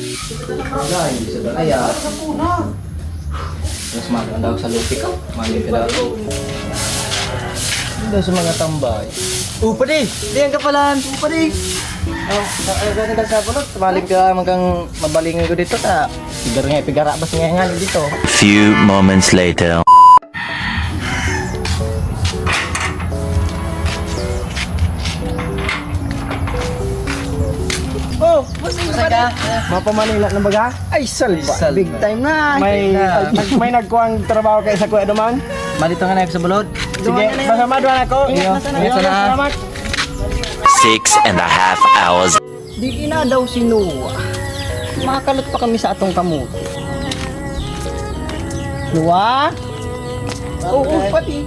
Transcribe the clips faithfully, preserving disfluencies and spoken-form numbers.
Wala, hindi sa balay, ah. Mas maganda ako sa lupi ko. Mali ka daw. Hindi daw sa mga tambay. Upa di! Diyan ka pala! Upa di! Oh, sa, eh, ganun ka sa bulot. Tumali ka man kang mabalingan ko dito, ta. Pigar nga, pigarabas nga nga dito. Few moments later. Oh, boss, ano ka? Mapa Manila na baga? Ay, salba. Ay, salba. Big time na. May, big time na. May nagkuhang trabaho kayo sa Kuya Duman? Malito nga na sa bulod. Sige, basta maduan ako. Iyo, ingat na sana. Ingat sana. Salamat. Six and a half hours. Di ina daw si Noah. Makalot pa kami sa atong kamote. Noah? Oo, pati.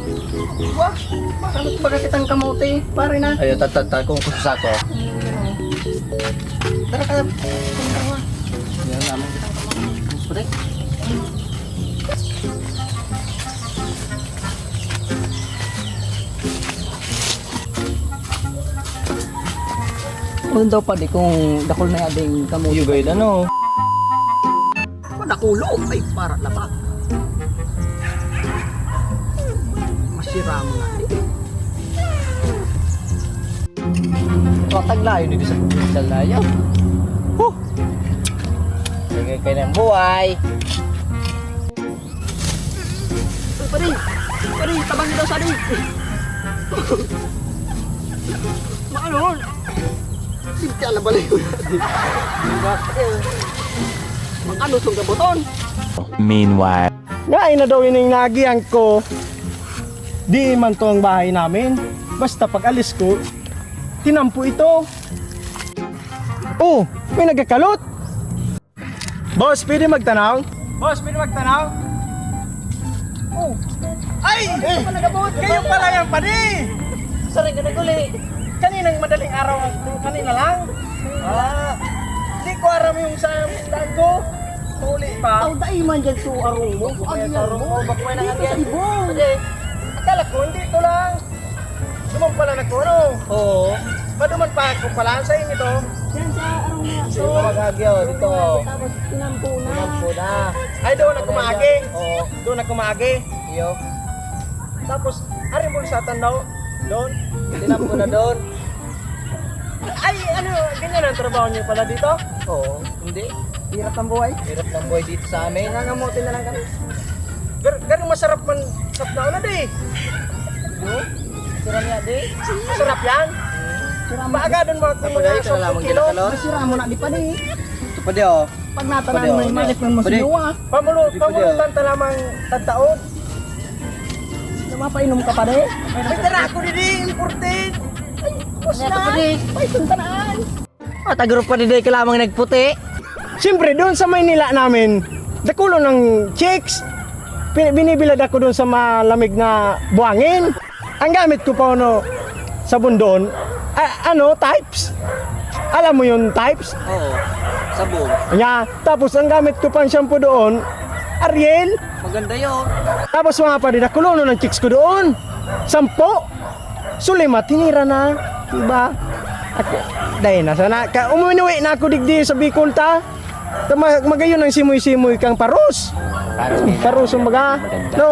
Noah, makalot pa ka kitang kamote. Pare na. Ayo, tatatag kung kusako. Tara ka. Yan naman. Pare. Ano daw, padi, kung dakul na yading kamote? Yugay na, no? Madakulo. Ay, para laba. Masiram na. Patag layo dito sa probinsya layo. Huh! Sige, kaya ng buhay. Pare! Pare, tabang daw sa adik! Maano? Sinti na balik ko natin. Diba? Maano itong gabuton? Meanwhile. Nga, ina daw ining naagihan ko. Di man to ang bahay namin. Basta pag alis ko, tinampo ito. Oh, may nagkakalot. Boss, pwede magtanaw? Boss, pwede magtanaw? Oh. Ay! Eh, kayo pala yan, padi! Saring ka naguli. Kaninang madaling araw, kanina lang? Ah, di ko aram yung sa daan ko. Uli pa. Aw, dai man dyan sa arong mo. Agihan mo. Bako may nakagihan. Dito sa ibong. Padi, akala ko, hindi ito lang. Duman pala na ko, ano? Oo. Maduman pa ako pala. Sa inyo to? Yan sa arong na. So, mag-agyo dito. Tapos tinampo na. Tinampo na. Ay, doon ako maagi. Oo. Doon ako maagi. Iyo. Tapos, ari mo sa tanaw. Doon. Tinampo na doon. Ay, ano, ganyan ang trabaho niyo pala dito? Oo. Hindi. Hirap ng buhay. Hirap ng buhay dito sa amin. Nangangamote na lang kami. Gar-, ganun masarap man sa tao na di. Yo? Sira niya di? Masarap yan? Sira mo. Maaga doon mga kung mga sampung kilo. Sira mo na di pa di. Ito pa di, oh. Pag natanan mo, malit man mo sinuwa. Pamulo-, pamulutan ta lamang tagtaod. Mapainom ka pa di? May dara ako di di, imported. Ay, boss na. Ay, suntanaan. At agro pa diday ka lamang nagputi. Siyempre, doon sa Maynila namin, dakulo ng chicks. Pi-, binibilad ako doon sa malamig na buhangin. Ang gamit ko pa, ano, sabon doon, a-, ano, Types. Alam mo yung Types? Oo, sabon. Nya, tapos ang gamit ko pang shampoo doon, Ariel. Maganda yun. Tapos mga padi, dakulo ng chicks ko doon. Sampo. Sulimat, hinira na. Diba? Ako, dahil na sana, ka, umuwi na ako digdi sa Bicol ta. Ta-, ma-, magayon ang simoy-simoy kang paros. Paros, kumbaga. Maganda. No?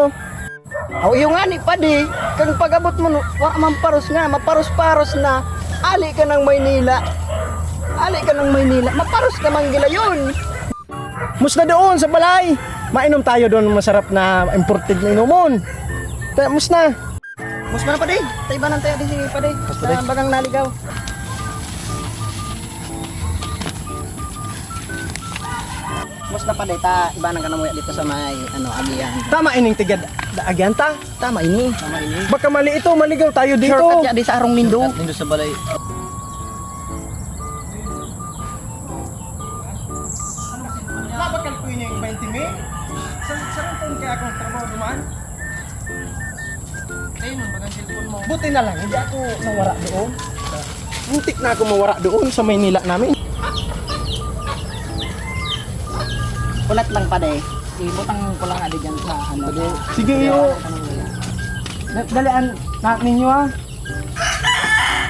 Aw, iyo nga ni, padi, kang pag-abot mo, no, wa man paros nga, maparos-paros na. Ali ka ng Maynila. Ali ka ng Maynila, maparos ka man gilayon. Mus na doon sa balay. Mainom tayo doon, masarap na imported na inomon. Ta-, mus na. Mus na, padi. Taibanan tayo di si padi. Mus, padi. Sa bagang naligaw. Mus na, padi, ta ibanan ka na muya dito sa may, ano, agihan. Tama ining tiga da-, agihan ta. Tama ini. Tama ini. Baka mali ito, maligaw tayo dito. Shortcut ya di sa arong nindo. Shortcut nindo sa balay. Nabakal ko yun yung twenty mil. Sa, sa rin kaya akong trabaho duman. Ayun, bagang cellphone mo. Buti na lang, hindi ako nawara doon. Muntik na ako mawara doon sa Maynila namin. Kulat lang, padi. Ibutang ko lang adi dyan sa ano. Padi. Sige, iyo. Ano yun? Da-, dalian na ninyo, ah.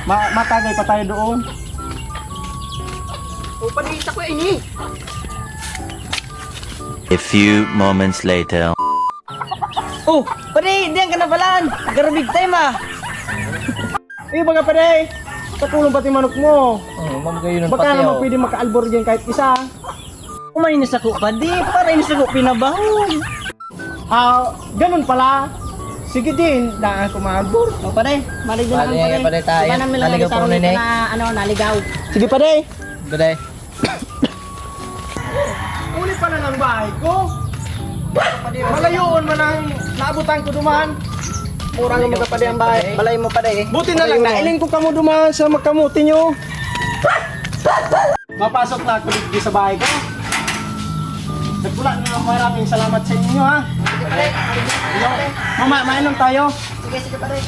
Ma-, matagay pa tayo doon. O, padi, isa ko ini. A few moments later. Oh, pare, diyan ka na pala. Garubig time ah. Eh, baga pare, katulong pati manok mo. Oh, ma'am, kayo nun Baka pati naman ako. Pwede maka-albor dyan kahit isa. Umay na sako pa di, para ini sako pinabaho. Ah, ganun pala. Sige din, daan ko mag-albor. O pare, malig na lang Pare, pare. pare, tayo. Ibanan mo lang Naligaw sa pa room rin, eh. na ano, naligaw. Sige pare. Baday. Uli pala ng bahay ko. Malayoon man ang naabutan ko duman. Mura nga mga pare ang bahay, balay mo pare. Buti na lang, nailing ko kamo duman sa magkamuti nyo. Mapasok na ako dito sa bahay ko. Nagpula na lang, maraming salamat sa inyo ha. Mama, mainom tayo. Sige, sige pare.